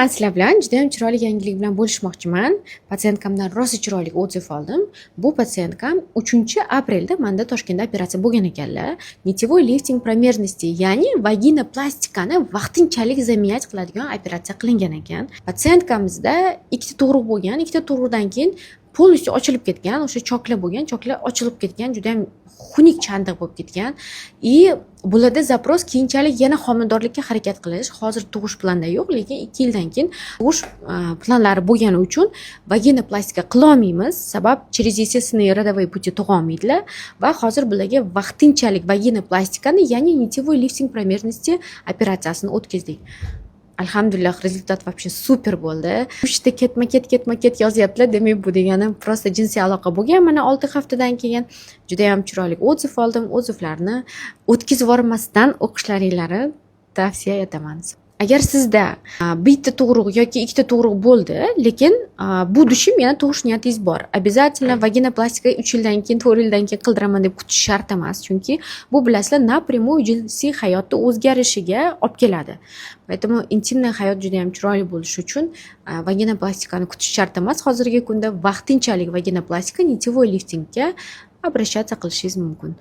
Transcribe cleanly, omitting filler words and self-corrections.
Man sizlar bilan judayam chiroyli yangilik bilan bo'lishmoqchiman. Пациентка mdan rosa chiroyli отзыв oldim. Bu пациентка m 3-aprelda manda Toshkentda operatsiya bo'lgan ekanlar. Нитевой лифтинг промежности, ya'ni vaginoplastikani vaqtinchalik заменять qiladigan operatsiya qilingan ekan. Пациентка mizda ikkita tug'ruq bo'lgan, ikkita tug'ruqdan keyin полностью ochilib ketgan, o'sha chokla bo'lgan, chokla ochilib ketgan, judayam xunuk chandiq bo'lib ketgan. И bularda запрос keyinchalik yana homiladorlikka harakat qilish. Hozir tug'ish planda yo'q, lekin 2 yildan keyin tug'ish planlari bo'lgani uchun vaginoplastika qilolmaymiz. Sabab, через естественные родовые пути tug'olmaydilar va hozir bularga vaqtinchalik vaginoplastikani, ya'ni нитевой лифтинг промежности operatsiyasini o'tkazdik. Alhamdulillah, результат вообще супер bo'ldi. Uchta ketma-ket, ketma-ket yozyaptilar. Demak, bu degani просто jinsiy aloqa bo'lgan mana 6 haftadan keyin. Judayam chiroyli отзыв oldim. Отзыв larni o'tkazib yubormasdan o'qishlaringlarni tavsiya etaman. Agar sizda bitta tug'ruq yoki ikkita tug'ruq bo'ldi, lekin будущем yana tug'ish niyatingiz bor, обязательно vaginoplastika 3 yildan keyin, 4 yildan keyin qildiraman deb kutish shart emas, chunki bu, bilasizlar, напрямую jinsiy hayotni o'zgarishiga olib keladi. Поэтому интимный hayot judayam chiroyli bo'lishi uchun vaginoplastikani kutish shart emas. Hozirgi kunda vaqtinchalik vaginoplastika, нитевой лифтинг ga обращаться qilishingiz mumkin.